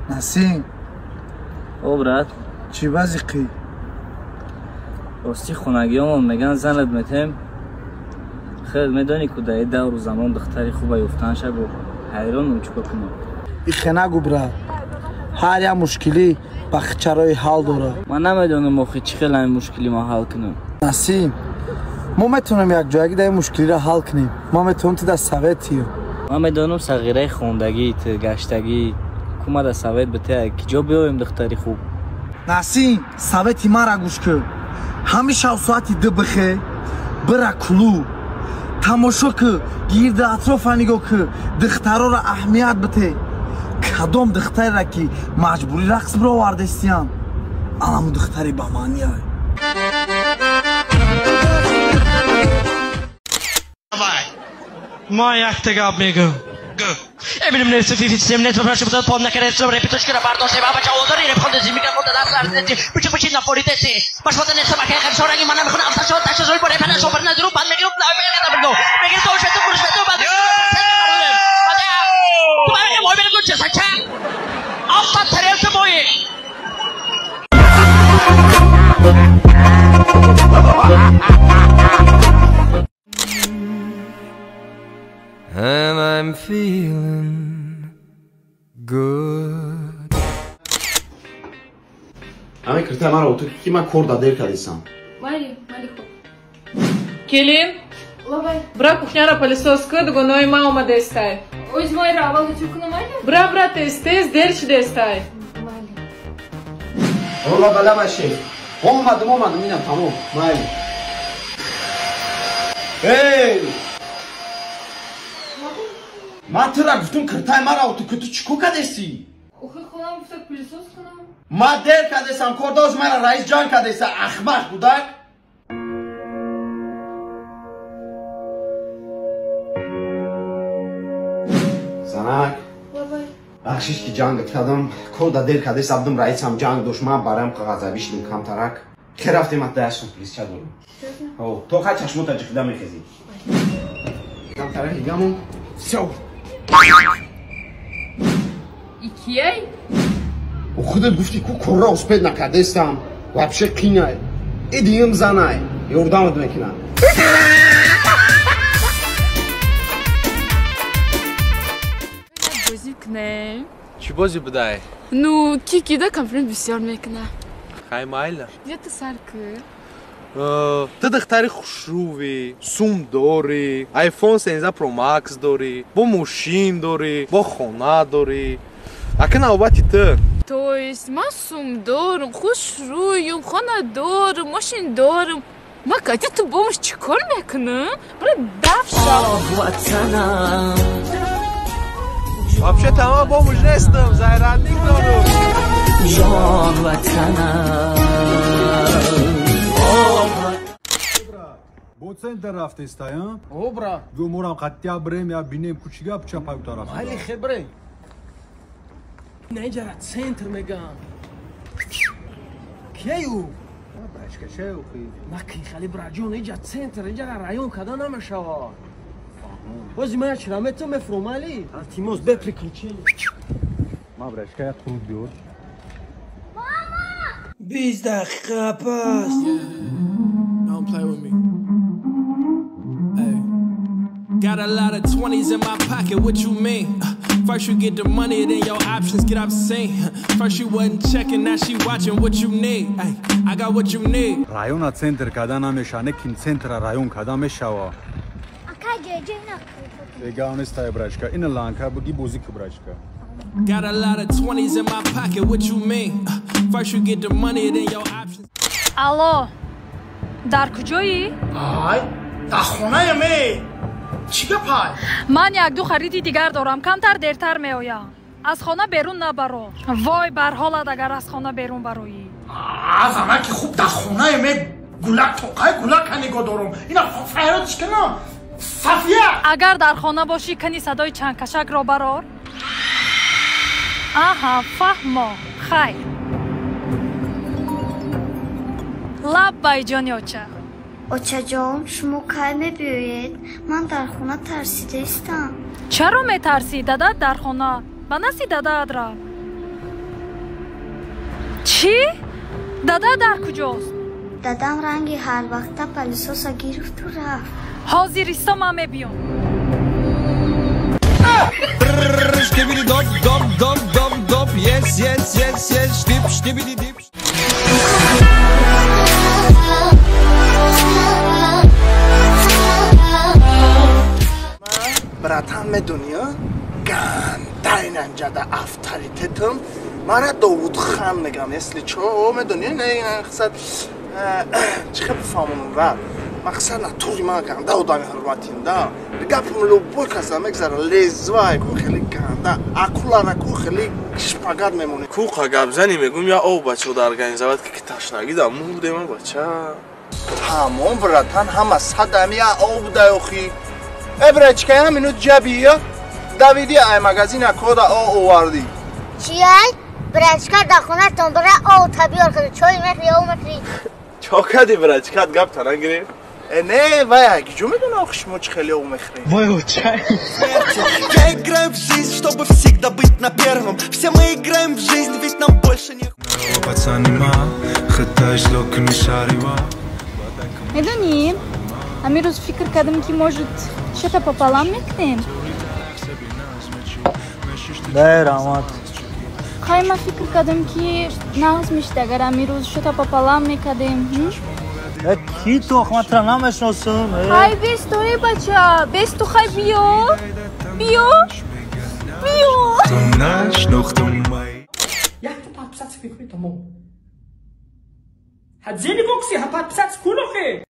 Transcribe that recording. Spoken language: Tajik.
Насим. О, брат. Чӣ вазиқӣ? Рости хонагиёмон меган занат метем. Хел медонӣ ку дар давру замон духтари хуба ёфтан шабу ҳайронам чӣ кор кунам. Ихе нагӯ, брат. Ҳар як мушкилӣ ба хичарои ҳал дорад. Ман намедонам охи чӣ хел ҳамин мушкилӣ ма ҳал кунам. Насим, мо метавонем якҷоягӣ дар ин мушкилиро ҳал кунем. Мо метавонем ту дар совет тиём. Ман медонам сағираи хондагӣ, ту гаштагӣ, ку ма дар совет бите, ки ҷо биёем духтари хуб. Насим, совети мара гӯш кун. Ҳамин шав соати 2 бихе, бира клуб. Тамошо кун, гирди атрофа нигоҳ кун, духтарора аҳамият бите. Кадом духтарера ки маҷбурӣ рақс бировардестиян, аламу духтари ба маънияй. Ма якта гап мегӯм. And I'm feeling good. Ами кирта мара оту ки ма кор да дер кардисам. Майли, майли хуб. Келин? Лабай. Бра кухняра пылесос ку, дугонои ма омадестай. Оз майра аввал ҳуҷум кунам майли? Бра, бра, тез, тез, дер шидестай. Майли. Ола бала баше. Омадам, омадам, ина тамом. Майли. Эй! Ма тура гуфтум киртай мара оту ки ту чӣ кор кардеси? Охи хонам гуфта пылесос кунам. Ма дер кардесам, кор доз мара раис ҷанг кардеса, ахмақ будак. Занак. Лабай. Бахшиш ки ҷангат кардам, кор да дер кардеса будум, раисам ҷанг дошт, ман барам қағазавӣ шидим камтарак. Хе рафтем ат даяшон плисча дорум. О, то хай чашмота ҷиқида мехезӣ. Камтарак гамон. Всё. Икияй? Худат гуфти ку корра успед накардестам. Вообще қинай. Идиим занай. Ёрдамат мекунам. Бозӣ кунем. Чӣ бозӣ будай? Ну, ки кида комплимент бисёр мекуна. Хай майла. Где-то сар ку. Ту духтари хушрӯвӣ, сум дорӣ, iPhone 17 Pro Max дорӣ, бо мошин дорӣ, бо хона дорӣ. Ака навбати ту. То есть ман сум дорум, хушрӯюм, хона дорум, мошин дорум. Ма кати ту бомаш чӣ кор мекунам? Бра даф шав. Вообще тамом бомуш нестам, зарядник дорум. Ҷон ватанам. Бо центр рафтестай, а? О, брат. Гӯ морам қаттия брем, я бинем ку чӣ гап чапай у тараф. Майли хе брем. На инҷара центр мегам. Кияю? Брачка чай охи. Наки хали браҷон, инҷа центр, инҷара район када намешава. Бози ман чира метом мефромали? Илтимос бе приключение. Ма брачка як қурут биёр. Мама! 20 дақиқа пас. Don't play with me. Hey. Got a lot of 20s in my pocket, what you mean? First you get the money, then your options get obscene. First you wasn't checking, now she watching what you need. Ay, I got what you need. Района центр када намеша, не ким центра район када мешава. Акай ҷеҷе накун. Эгав нестай брачка, ина ланка буги бозӣ ку брачка. Got a lot of 20s in my pocket, what you mean? First you get the money, then your options. Алло. Дар куҷоӣ? Ай, дар хонаям э. Чӣ гапай? Ман як-ду хариди дигар дорам, камтар дертар меоям. Аз хона берун набаро. Вой бар ҳолат агар аз хона берун бароӣ. А, занаки хуб дар хонаям э. Гулак тоқай гулака нигоҳ дорум. Ина файрод чӣ кунам? Сафия! Агар дар хона бошӣ, кани садои чангкашакро барор. Аҳа, фаҳмо. Хайр. Лаббай ҷони оча. Очаҷон, шумо кай мебиёед? Ман дар хона тарсидаистам. Чаро метарсӣ? Дадат дар хона. Ба назди дадаат рав. Чӣ? Дада дар куҷост? Дадам ранги ҳар вақта палисоса гирифту рафт. Ҳозир исто, ман мебиём. Братан, медони, гандайнанҷада авторитетам мара Довудхан мегам, если чо, медони, не қисад чӣ хел бифаҳмонам, брат, мақсад натури ман ганда одами ҳурматим да, гапам любой каса мегзара, лезвай ку хеле ганда акулара ку хеле шпагат мемонӣ. Куқа гапзанӣ мегум, я об бачо да организовать ки ташнагида мурдем, бача. Тамом, братан, ҳама садами я об дай охи. Э, брачка, я минут ҷабия давиди ай магазина кода о овардӣ. Чиай? Брачка, дар хонатон бара об табиёр када, чой мехӯри, об мехӯри. Чо кади, брачкат гап тана гирифт? Э, не, вай гиҷо медона охи шумо чӣ хеле об мехӯред. Вой, чай. Я играю в жизнь, чтобы всегда быть на первом. Все мы играем в жизнь, ведь нам больше не. Медонӣ, ҳамин рӯз фикр кардам, ки может что-то пополам мекунем? Не, раҳмат. Хай, ман фикр кардам, ки нағз мешид, агар ҳамин рӯз что-то пополам мекардем. Ки ту, ман тура намешиносам. Ҳай, бес ту, э бача, бес ту, хай биё, биё, биё. Якта подписаться мекунӣ, тамом. Ҳадзени гокси, ҳа подписаться кун охе.